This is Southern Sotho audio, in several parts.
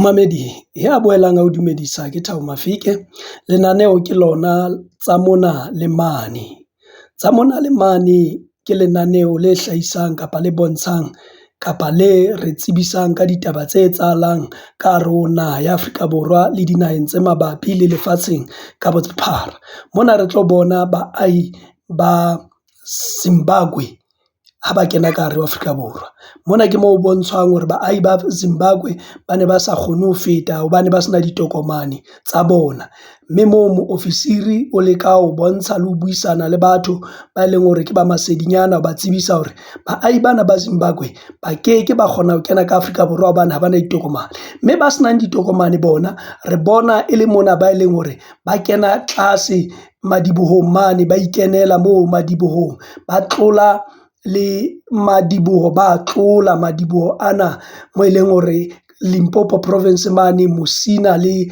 Momamedi ya boelang a o dumedisa ke Thabo Mafike. Lenaneo ke lona tsa mona le mane. Tsa mona le mane ke lenaneo le hlahisang kapa le bontshang kapa le re tsebisang ka ditaba tse etsahalang ka hare ho naha ya Afrika Borwa le dinaheng tse mabapi le lefatsheng ka bophara. Mona re tlo bona baahi ba Zimbabwe ha ba kena ka hare ho Afrika Borwa. Mona ke moo ho bontshwang hore baahi ba Zimbabwe bane ba sa kgone ho feta hobane ba sena ditokomane tsa bona. Mme moo moofisiri o leka ho bontsha le ho buisana le batho ba eleng hore ke ba masedinyana ho ba tsebisa hore baahi bana ba Zimbabwe ba keke ba kgona ho kena ka Afrika Borwa hobane ha bana ditokomane. Mme ba senang ditokomane bona re bona e le mona ba e leng hore ba kena tlase madibohong mane, ba ikenela moo madibohong. Ba tlola le madiboho, ba tlola madiboho ana moo eleng hore Limpopo province mane Musina le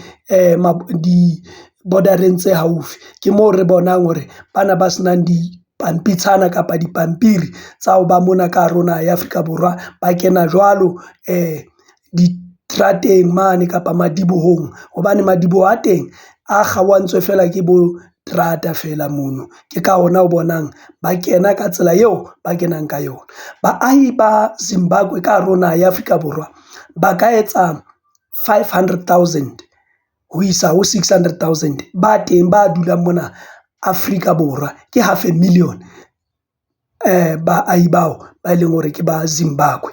di-border-eng tse haufi. Ke moo re bonang hore bana ba senang dipampitshana kapa dipampiri tsa ho ba mona ka hare ho naha ya Afrika Borwa ba kena jwalo diterateng mane kapa madibohong hobane madiboho a teng a kgaohantswe feela ke bo terata feela mono. Ke ka hona o bonang ba kena ka tsela eo ba kenang ka yona. Baahi ba Zimbabwe ka hare ho naha ya Afrika Borwa ba ka etsa 500,000 ho isa ho 600,000 ba teng ba dulang mona Afrika Borwa. Ke half a million baahi bao ba eleng hore ke ba Zimbabwe.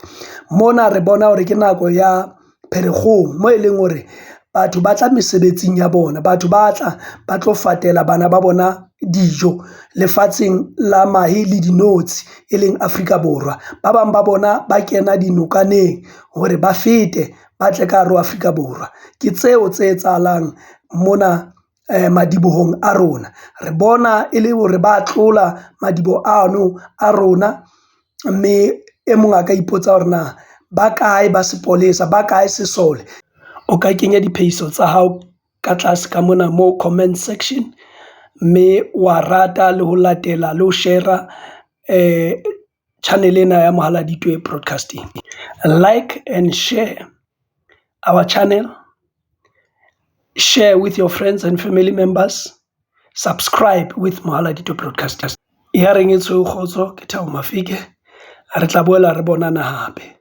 Mona re bona hore ke nako ya Pherekgong moo e leng hore batho ba tla mesebetsing ya bona, batho ba tla ba tlo fatela bana ba bona dijo lefatsheng la mahe le dinotshi e leng Afrika Borwa. Ba bang ba bona ba kena dinokaneng hore ba fete ba tle ka hare ho Afrika Borwa. Ke tseo tse etsahalang mona madibohong a rona. Re bona e le hore ba tlola madiboho ano a rona, mme e mong a ka ipotsa hore na ba kae ba sepolesa, ba kae sesole? O ka kenya diphehiso tsa hao ka tlase ka mona mo comment section, mme wa rata le ho latela le ho shera channel ena ya Mohaladitwe Broadcasting. Like and share our channel, share with your friends and family members, subscribe with Mohaladitwe Broadcasting. Ya reng e tshweu kgotso ke Thabo Mafike, re tla boela re bonana hape.